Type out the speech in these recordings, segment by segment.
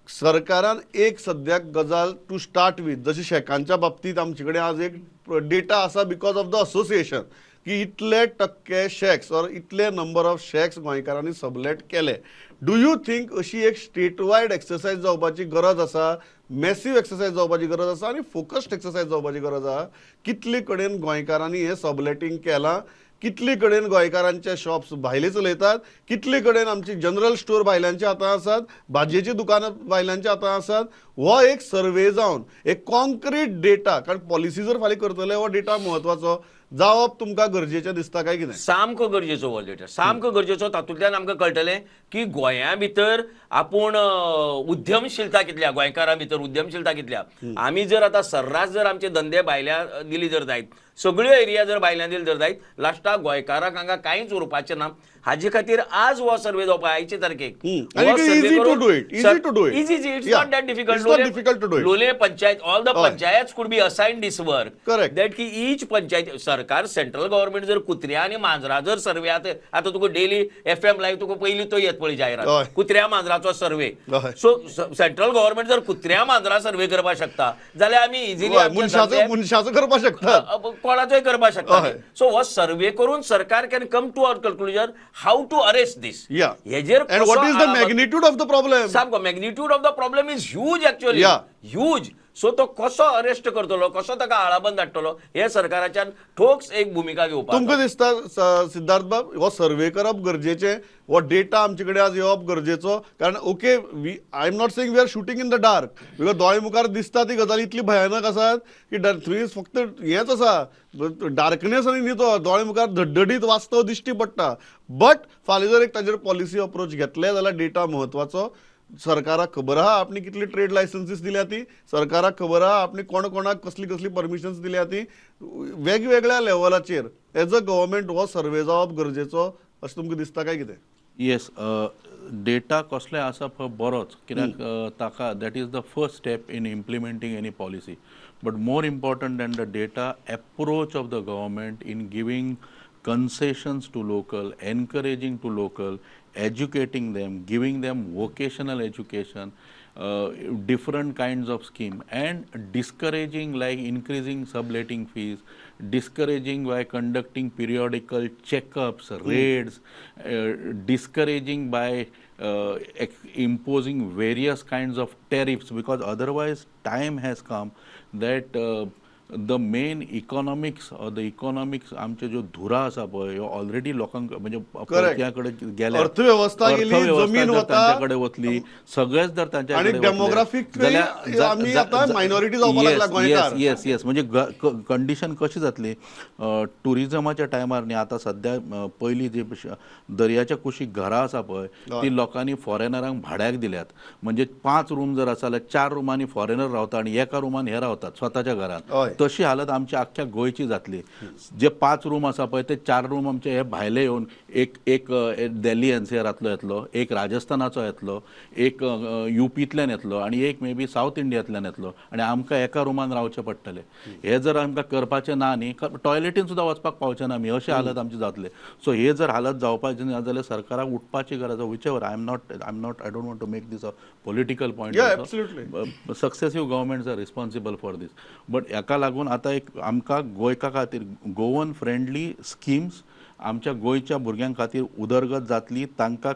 सरकारान एक सद्याक गजाल टू स्टार्ट वीथ, जशी शॅकांच्या बाबतींत आमचे कडेन आज एक डेटा आसा because of the association की इतले टक्के शॅक्स ऑर इतले नंबर ऑफ शॅक्स गोंयकारांनी सबलेट केले. Do you think अशी एक स्टेट वायड एक्सरसायज जावपाची गरज आसा, मॅसीव एक्सरसायज जावपाची गरज आसा आनी फोकस्ड एक्सरसायज जावपाची गरज आसा? कितले कडेन गोंयकारांनी हें सबलेटींग केलां, कितले कडेन गोंयकारांचे शॉप्स भायले चलयतात, कितले कडेन आमची जनरल स्टोर भायल्यांच्या हातांत आसात, भाजयेची दुकानां भायल्यांच्या हातांत आसात, हो एक सर्वे जावन एक कॉन्क्रीट डेटा, कारण पॉलिसी जर फाल्यां करतले हो डेटा म्हत्वाचो जावप तुमकां गरजेचें दिसता काय कितें? सामको गरजेचो हो डेटा, सामको गरजेचो. तातूंतल्यान आमकां कळटलें की गोंया भितर आपूण उद्यमशीलता कितल्या, गोंयकारां भितर उद्यमशीलता कितल्या. आमी जर आतां सर्रास जर आमचे धंदे भायल्या दिली जर जायत, सगळ्यो एरिया जर भायल्यान दिली जर जायत, लास्टाक गोंयकारांक हांगा कांयच उरपाचें ना. हाजे खातीर आज हो सर्वे जावपा आयचे तारखेक. Easy, it's not that difficult. Lolem panchayat, all the panchayat could be assign this work. That की ईच पंचायत सरकार सेंट्रल गव्हर्मेंट जर कुत्र्या आनी मांजरा जर सर्वे, आतां तुका डेली FM live तुका पयली तो येत पळय जायरात, कुत्र्या मांजराचो सर्वे. सो सेंट्रल गव्हर्मेंट जर कुत्र्या मांजरा सर्वे करपाक शकता जाल्यार आमी इजिली मनशाचो करपाक शकता, कोणाचोय करपाक शकता. सो हो सर्वे करून सरकार can come to our conclusion how to arrest this. हेजेर and what is the magnitude of the problem. सामको magnitude of the problem is huge actually, huge. So तो कसो अरेस्ट करतलो, कसो ताका आळाबंद हाडटलो, हे सरकाराच्यान ठोस एक भुमिका घेवपाक. तुमकां दिसता सिद्धार्थ बाब हो सर्वे करप गरजेचें, हो डेटा आमचे कडेन आज येवप गरजेचो? कारण okay, we I am not saying we are shooting in the dark, because दोळे मुखार दिसता ती गजाल इतली भयानक आसात की थंय फक्त हेंच आसा डार्कनेस आनी न्ही, तो दोळे मुखार धडधडीत वास्तव दिश्टी पडटा. बट फाल्यां जर एक ताजेर पॉलिसी अप्रोच घेतले जाल्यार डेटा म्हत्वाचो. सरकाराक खबर आहा आपणी कितली ट्रेड लायसन्सीस दिल्या ती, सरकाराक खबर आहा आपणी कोण कोणाक कसली कसली परमिशन्स दिल्या ती, वेगवेगळ्या लेवलाचेर एज अ गव्हर्मेंट हो सर्वे जावप गरजेचो अशें तुमकां दिसता काय कितें? येस, डेटा कसले आसप हो बरोच, कित्याक ताका that is the first step in implementing any policy. But more important than the data, approach of the government in giving concessions to local, encouraging to local, educating them, giving them vocational education, different kinds of scheme, and discouraging like increasing subletting fees, discouraging by conducting periodical checkups, raids, discouraging by imposing various kinds of tariffs, because otherwise time has come that the main economics or the economics आमचे ज्यो धुरा आसा पळय ह्यो already लोकांक म्हणजे परक्या कडेन गेल्या. अर्थवेवस्था गेली, जमीन वता, तांच्या कडेन वतली, सगळेच जर तांच्या कडेन डेमोग्राफीक आमी आतां मायनॉरिटी जावपाक लागला गोंयकार. येस येस, म्हणजे कंडिशन कशी जातली ट्युरिजमाच्या टायमार न्ही. आतां सद्या पयलीं जी दर्याच्या कुशीक घरां आसा पळय ती लोकांनी फॉरेनरांक भाड्याक दिल्यात. म्हणजे 5 रूम जर आसा जाल्यार 4 रुमांनी फॉरेनर रावता आनी एका रुमान हे रावतात स्वताच्या घरांत. तशी हालत आमच्या आख्ख्या गोंयची जातली. जे 5 रूम आसा पळय ते 4 रूम आमचे हे भायले येवन एक एक दिल्ली एनसीआरांतलो येतलो, एक राजस्थानाचो येतलो, एक युपींतल्यान येतलो आनी एक मे बी सावथ इंडियांतल्यान येतलो आनी आमकां एका रुमान रावचें पडटलें. हे जर आमकां करपाचें ना न्ही, टॉयलेटीन सुद्दां वचपाक पावचें ना आमी, अशी हालत आमची जातली. सो हे जर हालत जावपाची ना जाल्यार सरकाराक उठपाची गरज आसा. Whichever, I am not I don't want to make this a political point. Successive governments are responsible for this. But हाका लागून आतां एक आमकां गोंयका खातीर गोवन फ्रेंडली स्किम्स आमच्या गोंयच्या भुरग्यां खातीर उदरगत जातली, तांकां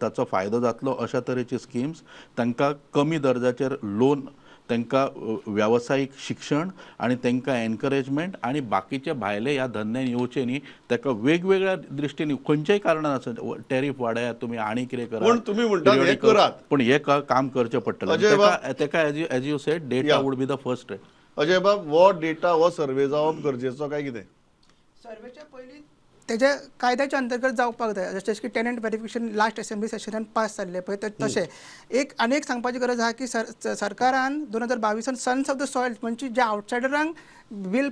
ताचो फायदो जातलो अशा तरेची स्किम्स, तांकां कमी दर्जाचेर लोन, तांकां वेवसायीक शिक्षण आनी तांकां एनकरेजमेंट आनी बाकीचे भायले ह्या धंद्यान येवचे न्ही ताका वेगवेगळ्या दृश्टीन खंयच्याय कारणान आसत, टॅरीफ वाडयात तुमी आनी कितें करात, पूण तुमी म्हणटात हें करात, पूण हें काम करचें पडटलें. ताका as you said data would be the first. Ajay बाब, हो डेटा हो सर्वे जावप गरजेचो काय कितें? सर्वेच्या पयलीं तेज्या कायद्याच्या अंतर्गत जावपाक जाय, जशें की टेनंट वेरिफिकेशन लास्ट असेंब्ली सेशनान पास जाल्लें पळय तशें एक आनी एक सांगपाची गरज आहा की सरकारान 2022 सन्स ऑफ the soil म्हणजे जे आवटसायडरांक बील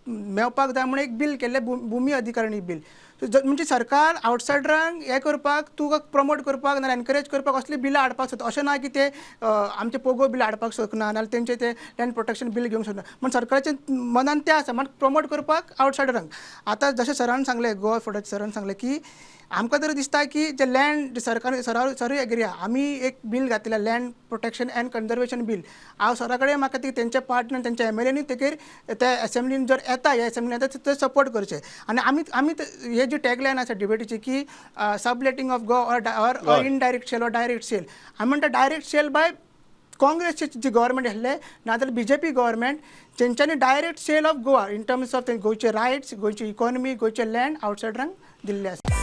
मेळपाक जाय म्हणून एक बील केल्लें, भुमी अधिकारणी बील. म्हणजे सरकार आवटसायडरांक हें करपाक, तुका प्रमोट करपाक नाल्यार एनकरेज करपाक असली बिलां हाडपाक सोदता. अशें ना की ते आमचे पोगो बिल हाडपाक शकना नाल्यार तेंचे ते लँड प्रोटेक्शन बील घेवंक शकना, पूण सरकाराच्या मनान तें आसा म्हण प्रमोट करपाक आवटसायडरांक. आतां जशें सरान सांगलें, गोवा फॉरवर्ड सरान सांगलें की आमकां तरी दिसता की जे लँड सरकार सर सरूय एग्री आहा. आमी एक बील घातलें, land protection and conservation bill. हांव सरा कडेन म्हाका ती तेंच्या पार्टनर तेंच्या एमएलएनी तेगेर त्या एसेंब्लीन जर येता, ह्या एसेंब्लीन येता ते सपोर्ट करचे. आनी आमी आमी हे जी टॅगलायन आसा डिबेटीची की subletting of Goa or indirect sale or direct sale, आमी म्हणटा डायरेक्ट सेल बाय काँग्रेसची जी गव्हर्मेंट आसले नाजाल्यार बीजेपी गव्हर्मेंट, तेंच्यांनी direct sale of Goa in terms of गोंयचे रायट्स, गोंयची इकॉनॉमी, गोंयचे लँड आवटसायडरांक दिल्ले आसा.